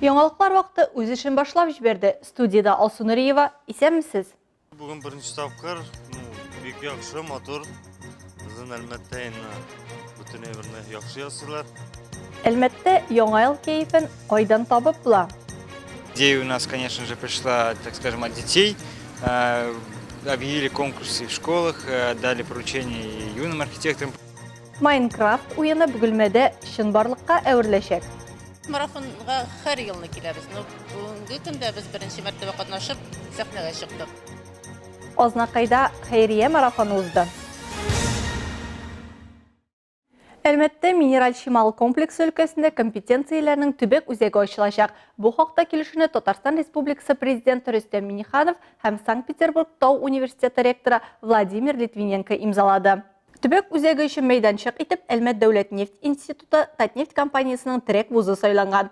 Яңалыклар вакыты үз эшен башлап җибәрде. Студиядә Алсу Нуриева. Исәнмесез! Бүген беренче тапкыр, ну, бик яхшы, матур. Безнең Әлмәттә инде бөтен әйберне яхшы ясыйлар. Әлмәттә Яңа ел кәефен кайдан табып була? Идея у нас, конечно же, пришла, так скажем, от детей. Объявили конкурсы в школах, дали поручение и юным архитекторам. Майнкрафт уены Бөгелмәдә чынбарлыкка әвереләчәк. Марафонга һәр елны киләбез. Но бүгенге көндә без беренче мәртәбә катнашып, сәхнәгә чыктык. Азнакайда хәйрия марафоны узды. Әлмәттә минераль чимал комплексы өлкәсендә компетенцияләрнең төбәк үзәге ачылачак. Бу хакта килешүне Татарстан Республикасы Президенты Рөстәм Миңнеханов һәм Санкт-Петербург Тау университеты ректоры Владимир Литвиненко имзалады. Төбәк үзәге өчен мәйданчык итеп Әлмәт дәүләт нефть институты Татнефть компаниясенең терәк вузы сайланган.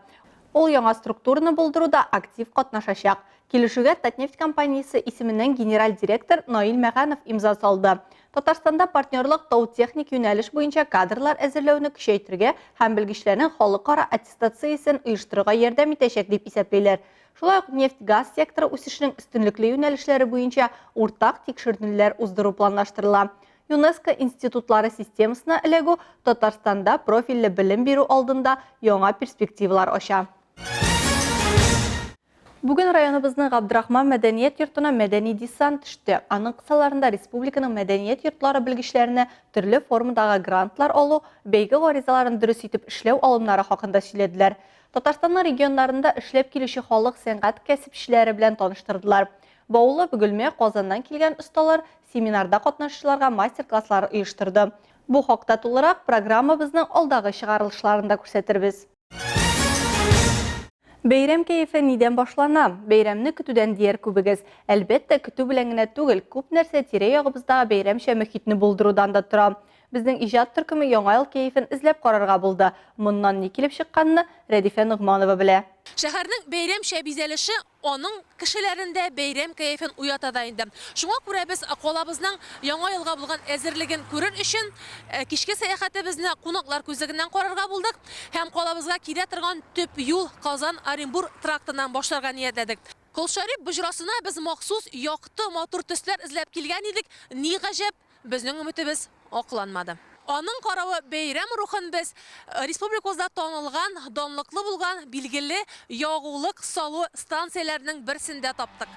Ул яңа структураны булдыруда актив катнашачак. Килешүгә Татнефть компаниясе исеменнән генераль директор Наил Мәганов имза салды. Татарстанда партнерлык тау-техник юнәлеш буенча кадрлар әзерләүне көчәйтергә һәм белгечләрнең халыкара аттестациясен оештырырга ярдәм итәчәк, дип исәплиләр. Шулай ук нефть-газ секторы үсешенең өстенлекле юнәлешләре буенча уртак тикшеренүләр уздыру планлаштырыла. ЮНЕСКО институтлары системасына эләгү Татарстанда профильле белем бирү алдында яңа перспективалар ача. Бүген районыбызның Габдрахман мәдәният йортына мәдәни десант төште. Аның кысаларында республиканың мәдәният йортлары белгечләренә төрле формадагы грантлар алу, бәйге гаризаларын дөрес итеп эшләү алымнары хакында сөйләделәр. Татарстанның регионнарында эшләп килүче халык сәнгать кәсепчеләре белән таныштырдылар. Баулы, Бөгелмә, Казаннан килгән осталар семинарда катнашучыларга мастер-класслар оештырды. Бу хакта тулырак программабызның алдагы чыгарылышларында күрсәтербез. Бәйрәм кәефе нидән башлана? Бәйрәмне көтүдән дияр күбегез. Әлбәттә, көтү белән генә түгел, күп нәрсә тирә-ягыбыздагы бәйрәмчә мөхитне булдырудан да тора. Безнең иҗат төркеме Яңа ел кәефен эзләп карарга булды. Моннан ни килеп чыкканны Рәдифә Ногманова белә. Шәһәрнең бәйрәмчә бизәлеше Аның кешеләрендә бәйрәм кәефен уята да инде. Шуңа күрә без калабызның Яңа елга булган әзерлеген күрер өчен кичке сәяхәтебезне кунаклар күзлегеннән карарга булдык һәм калабызга килә торган төп юл Казан-Оренбур трактыннан башларга ниятләдек. Колшәрип боҗрасына без махсус якты, матур төсләр эзләп килгән идек, ни гаҗәп, Безнең өметебез акланмады. Аның каравы бәйрәм рухын без республикабызда танылган, данлыклы булган билгеле ягулык салу станцияләренең берсендә таптык.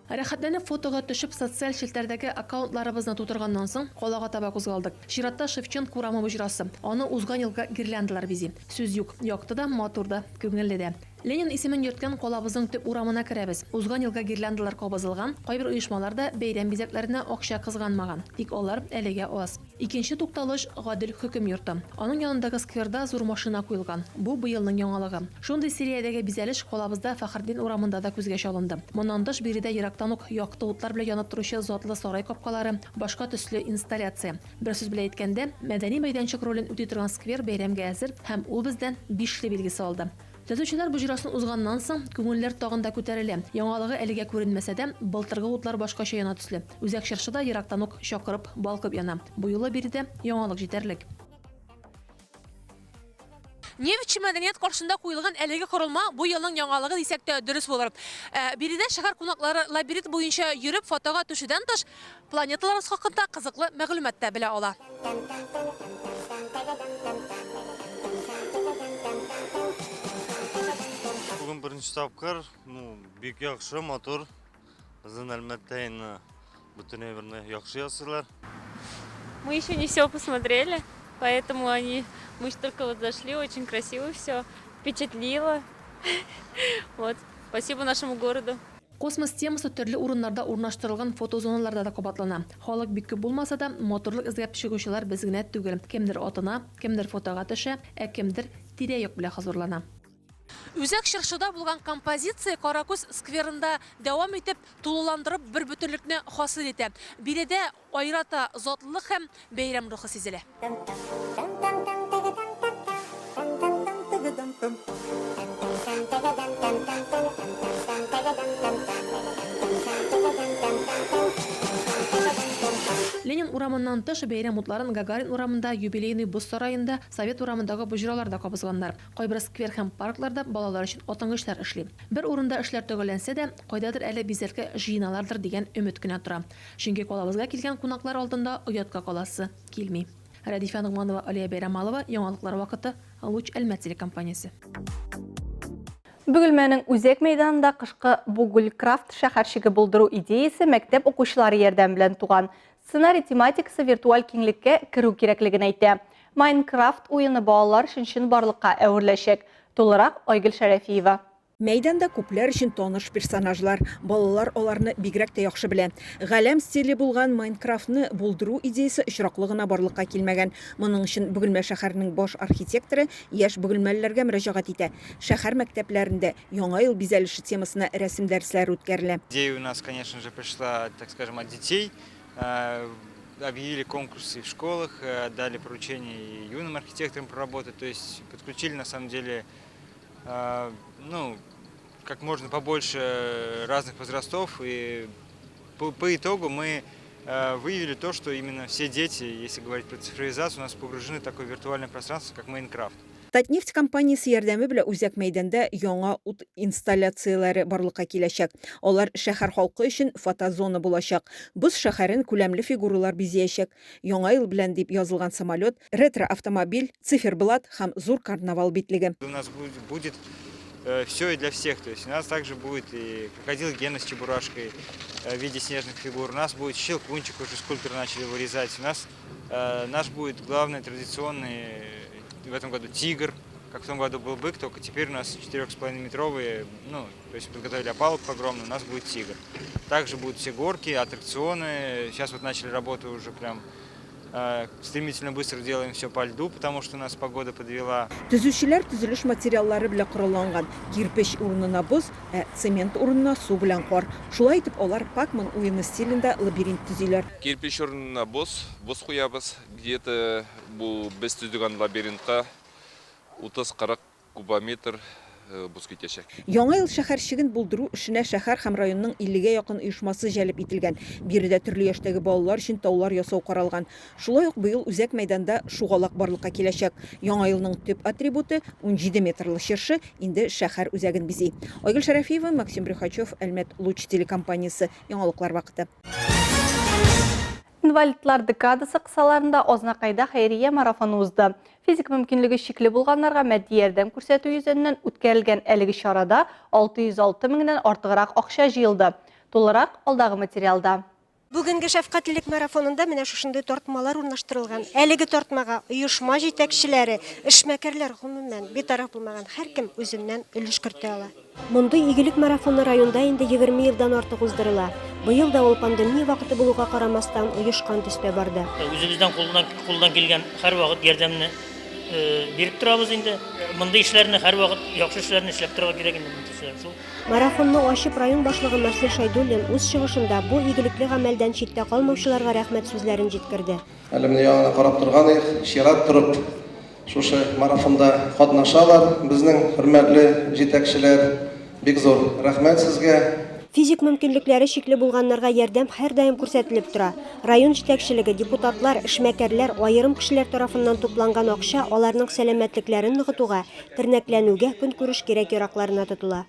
Рәхәтләнеп фотога төшеп, социаль челтәрдәге аккаунтларыбызны тутырганнан соң, калага таба кузгалдык. Чиратта Шевченко урамы боҗрасы. Аны узган елгы гирляндалар бизи. Сүз юк, якты да, матур да, күңелле дә. Ленин исемен йөрткән калабызның төп урамына керәбез. Узган елгы гирляндалар кабызылган, кайбер оешмалар да бәйрәм бизәкләренә акча кызганмаган. Тик алар әлегә аз. Икенче тукталыш, Гадел хөкем йорты. Аның янындагы скверда зур машина куелган. Бу, быелның яңалыгы. Шундый сериядәге бизәлеш калабызда Фәхретдин урамында да күзгә чалынды. Моннан тыш, биредә ерактан ук якты утлар белән янып торучы затлы сарай капкалары, башка төсле инсталляция. Бер сүз белән әйткәндә, мәдәни мәйданчык ролен үти торган сквер бәйрәмгә әзер һәм ул бездән бишле билгесе алды. Төзүчеләр боҗрасын узганнан соң, күңелләр тагын да күтәрелә. Яңалыгы әлегә күренмәсә дә, былтыргы утлар башкача яна төсле. Үзәк чыршы да ерактан ук чакырып, балкып яна. Бу юлы биредә яңалык җитәрлек. Нефтьче мәдәният каршында куелган әлеге корылма бу елның яңалыгы дисәк тә дөрес булыр. Биредә шәһәр кунаклары лабиринт буенча йөреп, фотога төшүдән тыш, Планеталарыбыз хакында кызыклы мәгълүмат та белә ала. Бүген беренче тапкыр, ну, бик яхшы, матур. Безнең Әлмәттә инде бөтен әйберне яхшы ясыйлар. Мы еще не все посмотрели, поэтому они, мы только вот зашли, очень красиво все, впечатлило. Вот, спасибо нашему городу. Космос темасы төрле урыннарда урнаштырылган фотозоналарда да кабатлана. Халык бик күп булмаса да, матурлык эзләп чыгучылар без генә түгел. Кемдер атына, кемдер фотога төшә, ә кемдер тирә-як белән хозурлана. Үзәк чыршыда булган композиция Каракүз скверында дәвам итеп, тулыландырып бер бөтенлекне хасил итә. Биредә Аерата затлылык һәм бәйрәм рухы сизелә. Ленин урамыннан тыш, бәйрәм утларын Гагарин урамында, Юбилейный боз сараенда, Совет урамындагы боҗраларда кабызганнар. Кайбер сквер һәм паркларда балалар өчен атынгычлар эшли. Бер урында эшләр төгәлләнсә дә, кайдадыр әле бизәргә җыеналардыр дигән өмет кенә тора. Чөнки калабызга килгән кунаклар алдында оятка каласы килми. Рәдифә Ногманова, Алия Бәйрәмалова, Яңалыклар вакыты, Луч Әлмәт телекомпаниясе. Бөгелмәнең үзәк мәйданында кышкы Бугулькрафт шәһәрчеге булдыру идеясе мәктәп укучылары ярдәме белән туган. Сценарий тематикасы виртуаль киңлеккә керү кирәклеген әйтә. Майнкрафт уены балалар өчен чынбарлыкка әвереләчәк. Тулырак Айгөл Шәрәфиева. Мәйданда күпләр өчен таныш персонажлар. Балалар аларны бигрәк тә яхшы белә. Галәм стиле булган Майнкрафтны булдыру идеясе очраклы гына барлыкка килмәгән. Моның өчен Бөгелмә шәһәренең баш архитекторы яшь бөгелмәлеләргә мөрәҗәгать итә. Шәһәр мәктәпләрендә Яңа ел бизәлеше темасына рәсем дәресләре үткәрелә. Идея у нас, конечно же, пришла, так скажем, от детей. Объявили конкурсы в школах, дали поручение и юным архитекторам проработать. То есть подключили, на самом деле, ну, как можно побольше разных возрастов. И по, по итогу мы выявили то, что именно все дети, если говорить про цифровизацию, у нас погружены в такое виртуальное пространство, как Майнкрафт. Татнефть компаниясе ярдәме белән үзәк мәйданда яңа ут инсталляцияләре барлыкка киләчәк. Алар шәһәр халкы өчен фотозона булачак. Боз шәһәрен күләмле фигуралар бизиячәк. Яңа ел белән дип язылган самолет, ретро-автомобиль, циферблат һәм зур карнавал битлеге. У нас будет все и для всех. То есть у нас также будет и крокодил Гена с чебурашкой в виде снежных фигур. У нас будет щелкунчик, уже скульптор начали вырезать. У нас наш будет главный традиционный в этом году тигр. Как в том году был бык, только теперь у нас 4,5-метровые, ну, то есть подготовили опалубку огромную, у нас будет тигр. Также будут все горки, аттракционы. Сейчас вот начали работу уже прям стремительно быстро делаем все по льду, потому что нас погода подвела. Төзүчеләр төзелеш материаллары белән коралланган. Кирпеч урынына боз, ә цемент урынына су белән кар. Шулай итеп, алар Пакман уены стилендә лабиринт төзиләр. Кирпеч урынына боз, боз куябыз. Где-то бу без төзегән лабиринтка 30-40 кубометр боз китәчәк. Яңа ел шәһәрчеген булдыру эшенә шәһәр һәм районның иллегә якын оешмасы җәлеп ителгән. Биредә төрле яшьтәге балалар өчен таулар ясау каралган. Шулай ук быел үзәк мәйданда шугалак барлыкка киләчәк. Яңа елның төп атрибуты, 17 метрлы чыршы, инде шәһәр үзәген бизи. Айгөл Шәрәфиева, Максим Брюхачев, Әлмәт Луч телекомпаниясе. Яңалыклар вакыты. Инвалидлар декадасы кысаларында Азнакайда хәйрия марафоны узды. Физик мөмкинлеге чикле булганнарга матди ярдәм күрсәтү йөзеннән үткәрелгән әлеге чарада 606 меңнән артыграк акча җыелды. Тулырак алдагы материалда. Бүгенге шәфкатьлелек марафонында менә шушындый тартмалар урнаштырылган. Әлеге тартмага оешма җитәкчеләре, эшмәкәрләр, гомумән, битараф булмаган һәркем үзеннән өлеш кертә ала. Мондый игелек марафоны районда инде 20 елдан артык уздырыла. Быел да ул пандемия вакыты булуга карамастан, оешкан төстә барды. Үзебездән кулдан кулдан килгән һәрвакыт ярдәмне биреп торабыз инде. Мондый эшләрне һәрвакыт яхшы эшләрне эшләп торырга кирәк инде мондый эшләрне шул. Марафонны ачып, район башлыгы Марсель Шәйдуллин үз чыгышында бу игелекле гамәлдән читтә калмаучыларга рәхмәт сүзләрен җиткерде. Әле менә яңа гына карап торган идек, чират торып Шушы марафонда катнашалар безнең хөрмәтле җитәкчеләр. Бик зур рәхмәт сезгә. Физик мөмкинлекләре чикле булганнарга ярдәм һәрдаим күрсәтелеп тора. Район җитәкчелеге, депутатлар, эшмәкәрләр, аерым кешеләр тарафыннан тупланган акча аларның сәламәтлекләрен ныгытуга, тернәкләнүгә, көнкүреш кирәк-яракларына тотыла.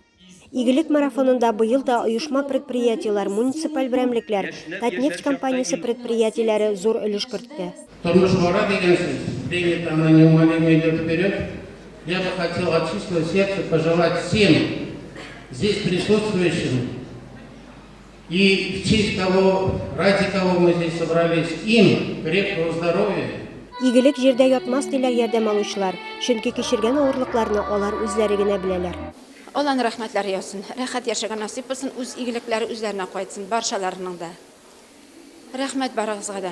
Игелек марафонында быел да оешма-предприятиеләр, муниципаль берәмлекләр, Татнефть компаниясе предприятиеләре зур өлеш кертте. Тормыш бара дигән сүз, время-то оно неумолимо идет вперед. Я бы хотел от чистого сердца пожелать всем здесь присутствующим и в честь кого, ради кого мы здесь собрались, им крепкого здоровья. Игелек җирдә ятмас, диләр ярдәм алучылар, чөнки кичергән авырлыкларны алар үзләре генә беләләр. Алланың рәхмәтләре яусын, рәхәт яшәргә насыйп булсын, үз игелекләре үзләренә кайтсын, барчаларының да. Рәхмәт барыгызга да.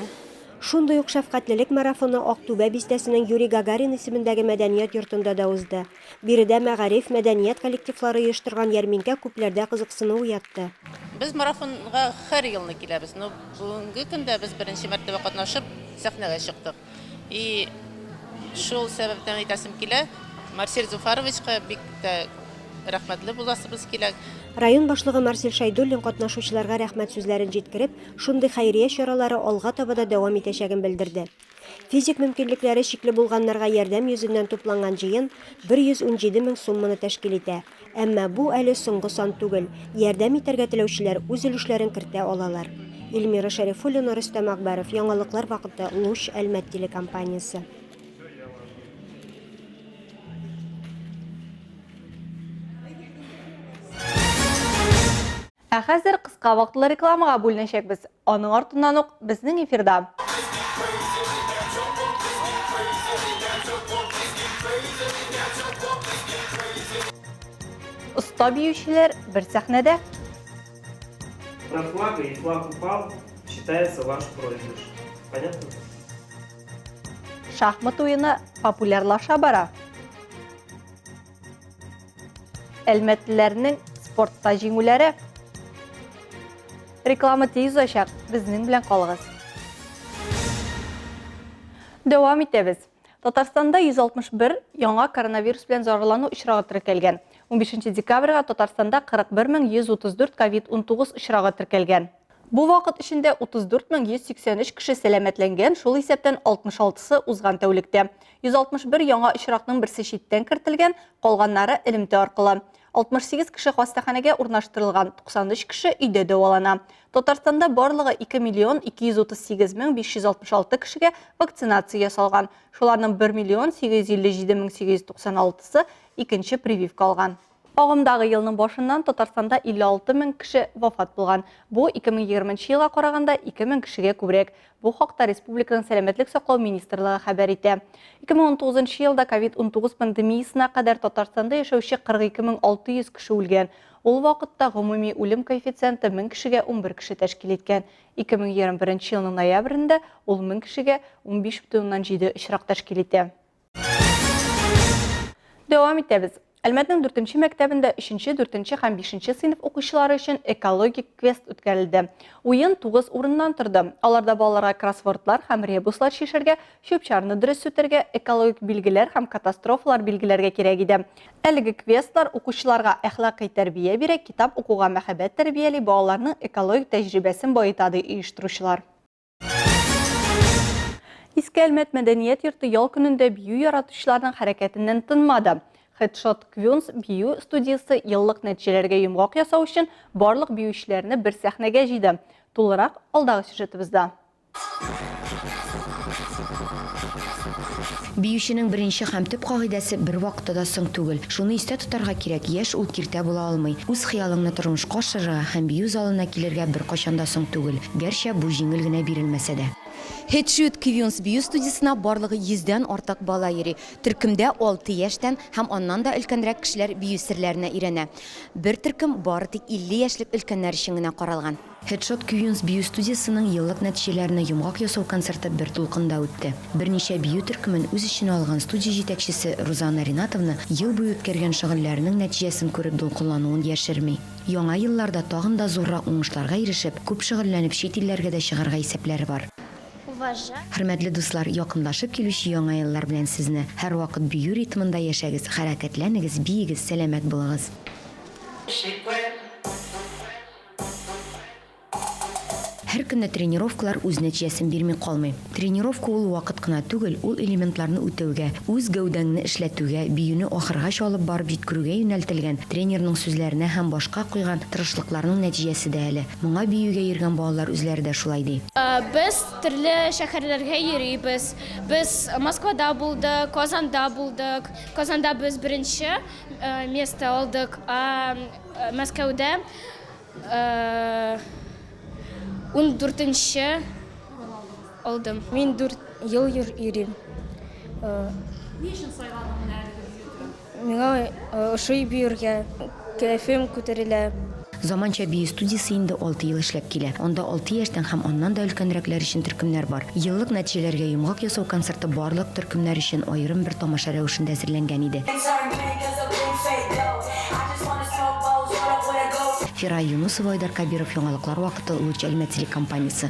Шундый ук шәфкатьлелек марафоны Актүбә бистәсенең Юрий Гагарин исемендәге мәдәният йортында да узды. Биредә мәгариф, мәдәният коллективлары оештырган ярминкә күпләрдә кызыксыну уятты. Без марафонга һәр елны киләбез, но бүгенге көндә без беренче мәртәбә катнашып, сәхнәгә чыктык. И шул сәбәптән әйтәсем килә, Марсель Зуфаровичка бик тә рәхмәтле буласыбыз килә. Район башлыгы Марсель Шәйдуллин катнашучыларга рәхмәт сүзләрен җиткереп, шундый хәйрия чаралары алга таба да дәвам итәчәген белдерде. Физик мөмкинлекләре чикле булганнарга ярдәм йөзеннән тупланган җыен 117 мең сумманы тәшкил итә. Әмма бу әле соңгы сан түгел, ярдәм итәргә теләүчеләр үз өлешләрен кертә алалар. Эльмира Шәрифуллина, Рөстәм Акбәров, Яңалыклар вакыты, Луч, Әлмәт телекомпаниясе. Ә хәзер кыска вакытлы рекламага бүленәчәкбез. Аның артыннан ук безнең эфирда. Оста биючеләр бер сәхнәдә. На флага и флаг упал, считается ваш проигрыш. Понятно? Шахмат уены популярлаша бара. Әлмәтлеләрнең спортта җиңүләре. Реклама тиз узачак, безнең белән калыгыз. Дәвам итәбез. Татарстанда 161 яңа коронавирус белән зарарлану очрагы теркәлгән. 15 декабрьгә Татарстанда 41134 ковид-19 очрагы теркәлгән. Бу вакыт эчендә 34183 кеше сәламәтләнгән, шул исәптән 66-сы узган тәүлектә. 161 яңа очракның берсе читтән кертелгән, калганнары элемтә аркылы. 68 кеше хастаханәгә урнаштырылган, 93 кеше өйдә дәвалана. Татарстанда барлыгы 2 миллион 238 мең 566 кешегә вакцинация ясалган. Шуларның 1 миллион 857 мең 896-сы икенче прививка алган. Агымдагы елның башыннан Татарстанда 56 мең кеше вафат булган. Бу 2020 нче елга караганда 2 мең кешегә күбрәк. Бу хакта республиканың Сәламәтлек саклау министрлыгы хәбәр итә. 2019 нчы елда ковид-19 пандемиясенә кадәр Татарстанда яшәүче 42 600 кеше үлгән. Ул вакытта гомуми үлем коэффициенты 1000 кешегә 11 кеше тәшкил иткән. 2021 елның ноябрендә ул 1000 кешегә 15,7 очрак тәшкил итә. Дәвам итәбез. Әлмәтнең дүртенче мәктәбендә өченче, дүртенче һәм бишенче сыйныф укучылары өчен экологик квест үткәрелде. Уен тугыз урыннан торды. Аларда балаларга кроссвордлар һәм ребуслар чишәргә, чүп-чарны дөрес сүтәргә, экологик билгеләр һәм катастрофалар билгеләргә кирәк иде. Әлеге квестлар укучыларга әхлакый тәрбия бирә, китап укуга мәхәббәт тәрбияли, балаларның экологик тәҗрибәсен баета, ди оештыручылар. Иске Әлмәт мәдәният йорты ял көнендә бию яратучыларның хәрәкәтеннән тынмады. Headshot Queens бию студиясе еллык нәтиҗәләргә йомгак ясау өчен барлык биючеләрне бер сәхнәгә җыйды. Тулырак алдагы сюжетыбызда. Биюченең беренче һәм төп кагыйдәсе, бервакытта да соң түгел. Шуны истә тотарга кирәк, яшь ул киртә була алмый. Үз хыялыңны тормышка ашырырга һәм бию залына килергә беркайчан да соң түгел. Гәрчә бу җиңел генә бирелмәсә дә. Headshot Queens бию студиясенә барлыгы йөздән артык бала йөри. Төркемдә алты яшьтән һәм аннан да өлкәнрәк кешеләр бию серләренә өйрәнә. Бер төркем бары тик 50 яшьлек өлкәннәр өчен генә каралган. Headshot Queens бию студиясенең еллык нәтиҗәләренә йомгак ясау концерты бер дулкында үтте. Берничә бию төркемен үз эченә алган студия җитәкчесе Рузана Ринатовна ел буе үткәргән шөгыльләренең нәтиҗәсен күреп дулкынлануын яшерми. Яңа елларда тагын да зуррак уңышларга ирешеп, күп шөгыльләнеп чит илләргә дә чыгарга исәпләре бар. Хөрмәтле дуслар, якынлашып килүче Яңа еллар белән сезне! Һәрвакыт бию ритмында яшәгез, хәрәкәтләнегез, биегез, сәламәт булыгыз! Һәр көнне тренировкалар үз нәтиҗәсен бирми калмый. Тренировка ул вакыт кына түгел, ул элементларны үтәүгә, үз гәүдәңне эшләтүгә, биюне ахыргача алып барып җиткерүгә юнәлтелгән тренерның сүзләренә һәм башка куйган тырышлыкларның нәтиҗәсе дә әле. Моңа биюгә йөргән балалар үзләре дә шулай ди. Без төрле шәһәрләргә йөрибез. Без Москвада булдык, Казанда булдык. Казанда без беренче место алдык, ә Мәскәүдә ундүртенче алдым. Мин дүрт ел йөрим. Ни өчен сайладың менә әлеге бию төрен? Миңа ошый биергә, кәефем күтәрелә. Заманча бию студиясе инде алты ел эшләп килә. Анда алты яшьтән һәм аннан да өлкәнрәкләр өчен төркемнәр бар. Еллык нәтиҗәләргә йомгак ясау концерты барлык төркемнәр өчен аерым бер тамаша рәвешендә әзерләнгән иде. Фирая Юнусова, Айдар Кабиров, Яңалыклар вакыты, Луч Әлмәт телекомпаниясе.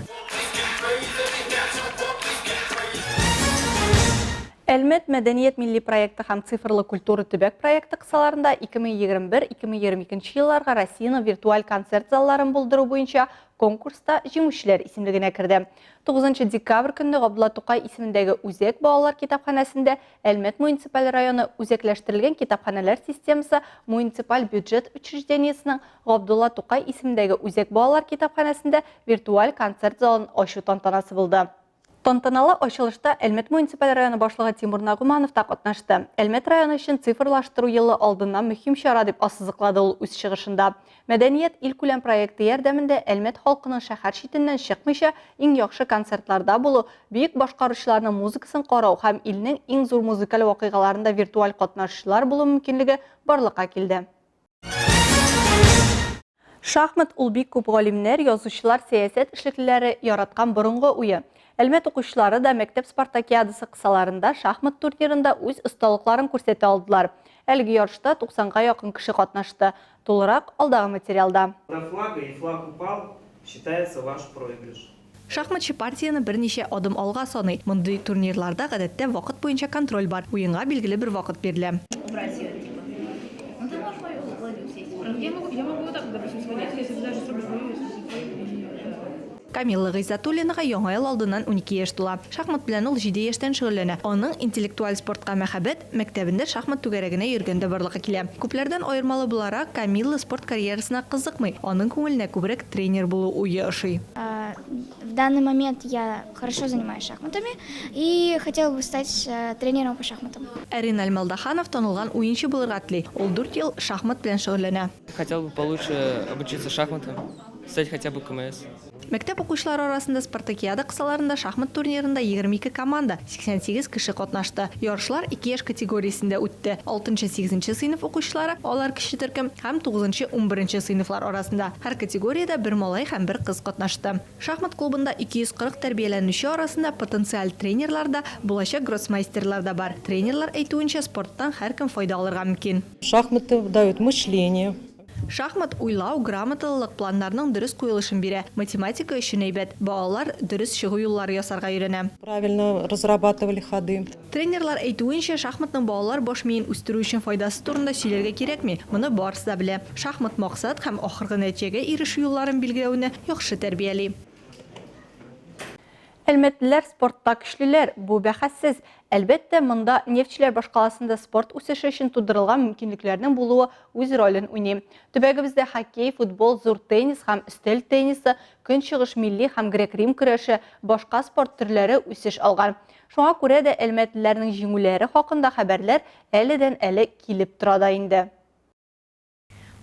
Әлмәт мәдәният милли проекты һәм Цифрлы культура төбәк проекты кысаларында 2021-2022 елларга Россиянең виртуаль концерт залларын булдыру буенча конкурста җиңүчеләр исемлегенә керде. 9 декабрь көнне Габдулла Тукай исемендәге Үзәк балалар китапханәсендә Әлмәт муниципаль районы Үзәкләштерелгән китапханәләр системасы муниципаль бюджет учреждениесенең Габдулла Тукай исемендәге Үзәк балалар китапханәсендә виртуаль концерт залын ачу тантанасы булды. Тантаналы ачылышта Әлмәт муниципаль районы башлыгы Тимур Нагуманов та катнашты. Әлмәт районы өчен цифрлаштыру елы алдыннан мөһим чара, дип ассызыклады ул үз чыгышында. Мәдәният илкүләм проекты ярдәмендә Әлмәт халкының шәһәр читеннән чыкмыйча иң яхшы концертларда булу, бөек башкаручыларның музыкасын карау һәм илнең иң зур музыкаль вакыйгаларында виртуаль катнашучылар булу мөмкинлеге барлыкка килде. Шахмат ул бик күп галимнәр, язучылар, сәясәт эшлеклеләре яраткан борынгы уен. Әлмәт укучылары да мәктәп спартакиадасы кысаларында шахмат турнирында үз осталыкларын күрсәтә алдылар. Әлеге ярышта 90 га якын кеше катнашты. Тулырак алдагы материалда. До флага и флаг упал, считается ваш проигрыш. Шахматчы партияне берничә адым алга саный. Мондый турнирларда, гадәттә, вакыт буенча контроль бар, уенга билгеле бер вакыт бирелә. Камилла Гыйззәтуллинага Яңа ел алдыннан 12 яшь тула. Шахмат белән ул җиде яшьтән шөгыльләнә. Аның интеллектуаль спортка мәхәббәт мәктәбендә шахмат түгәрәгенә йөргәндә барлыкка килә. Күпләрдән аермалы буларак, Камилла спорт карьерасына кызыкмый, аның күңеленә күбрәк тренер булу уе ошый. В данный момент я хорошо занимаюсь шахматами и хотела бы стать тренером по шахматам. Ә Риналь Малдаханов танылган уенчы булырга тели. Ул дүрт ел шахмат белән шөгыльләнә. Хотел бы получше обучиться шахматам, стать хотя бы КМС. Мәктәп укучылары арасында спартакиада кысаларында шахмат турнирында 22 команда, 88 кеше катнашты. Ярышлар ике яшь категориясендә үтте, алтынчы-сигезенче сыйныф укучылары, алар кече төркем, һәм тугызынчы-унберенче сыйныфлар арасында. Һәр категориядә бер малай һәм бер кыз катнашты. Шахмат клубында 240 тәрбияләнүче арасында потенциаль тренерлар да, булачак гроссмейстерлар да бар. Тренерлар әйтүенчә, спорттан һәркем файда алырга мөмкин. Шахматы дают мышление. Шахмат уйлау, грамоталылык, планнарның дөрес куелышын бирә. Математика өчен әйбәт. Балалар дөрес чыгу юллары ясарга өйрәнә. Правильно разрабатывали ходы. Тренерлар әйтүенчә, шахматның балалар баш миен үстерү өчен файдасы турында сөйләргә кирәкми, моны барысы да белә. Шахмат максат һәм ахыргы нәтиҗәгә ирешү юлларын билгеләүне яхшы тәрбияли. Әлмәтлеләр спортта көчлеләр, бу бәхәссез. Әлбәттә, монда нефтьчеләр башкаласында спорт үсеше өчен тудырылган мөмкинлекләрнең булуы үз ролен уйный. Төбәгебездә хоккей, футбол, зур теннис һәм өстәл теннисы, көнчыгыш милли һәм грек-рим көрәше, башка спорт төрләре үсеш алган. Шуңа күрә дә әлмәтлеләрнең җиңүләре хакында хәбәрләр әледән-әле килеп тора да инде.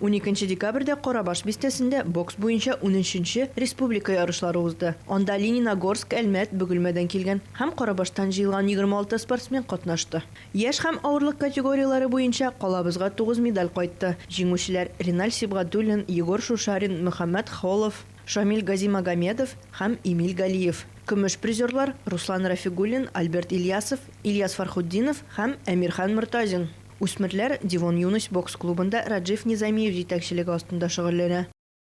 Уникенче декабрьдә Карабаш бистәсендә бокс буенча унөченче республика ярышлары узды. Анда Лениногорск, Әлмәт, Бөгелмәдән килгән һәм Карабаштан җыелган 26 спортсмен катнашты. Яшь һәм авырлык категорияләре буенча калабызга тугыз медаль кайтты. Җиңүчеләр, Риналь Сибгатуллин, Егор Шушарин, Мөхәммәт Холов, Шамил Газимагомедов һәм Эмиль Галиев. Көмеш призерлар, Руслан Рафигуллин, Альберт Ильясов, Ильяс Фархутдинов һәм Әмирхан Мортазин. Үсмерләр Девон Юность бокс клубында Раджив Низамиев җитәкчелеге астында шөгыльләнә.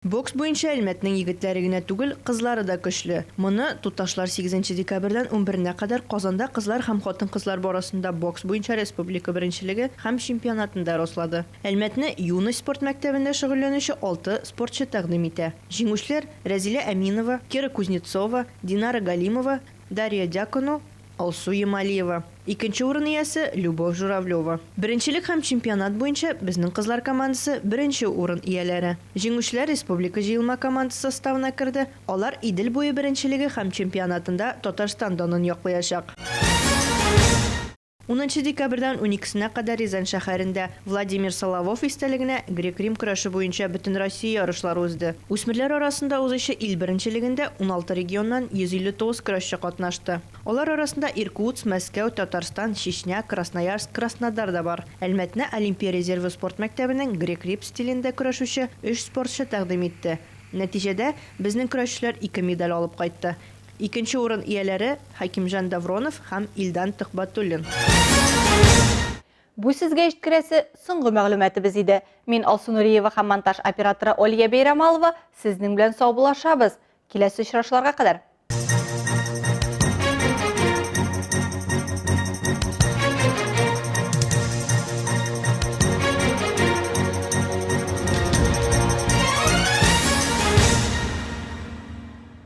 Бокс буенча Әлмәтнең егетләре генә түгел, кызлары да көчле. Моны туташлар сигезенче декабрьдән унберенә кадәр Казанда кызлар һәм хатын-кызлар барасында бокс буенча республика беренчелеге һәм чемпионатында раслады. Әлмәтне Юность спорт мәктәбендә шөгыльләнүче алты спортчы тәкъдим итә. Җиңүчеләр, Рәзилә Әминова, Кира Кузнецова, Динара Галимова, Дарья Дякону, Алсу Ямалиева. Икенче урын иясе, Любовь Журавлева. Беренчелек һәм чемпионат буенча безнең кызлар командасы беренче урын ияләре. Җиңүчеләр республика җыелма командасы составына керде, алар Идел буе беренчелеге һәм чемпионатында Татарстан данын яклаячак. Унынчы декабрьдән уникесенә кадәр Рязань шәһәрендә Владимир Соловов истәлегенә грек-рим көрәше буенча Бөтенроссия ярышлары узды. Үсмерләр арасында узучы ил беренчелегендә уналты регионнан 159 көрәшче катнашты. Алар арасында Иркутск, Мәскәү, Татарстан, Чечня, Красноярск, Краснодар да бар. Әлмәтне Олимпия резервы спорт мәктәбенең грек-рим стилендә көрәшүче өч спортчы тәкъдим итте. Нәтиҗәдә, безнең көрәшчеләр ике медаль алып кайтты. Икенче урын ияләре, Хәкимҗан Давронов һәм Илдан Төхбәтуллин. Бу сезгә җиткерәсе соңгы мәгълүматыбыз иде. Мин Алсу Нуриева һәм монтаж операторы Олия Бәйрәмалова сезнең белән саубуллашабыз. Киләсе очрашуларга кадәр!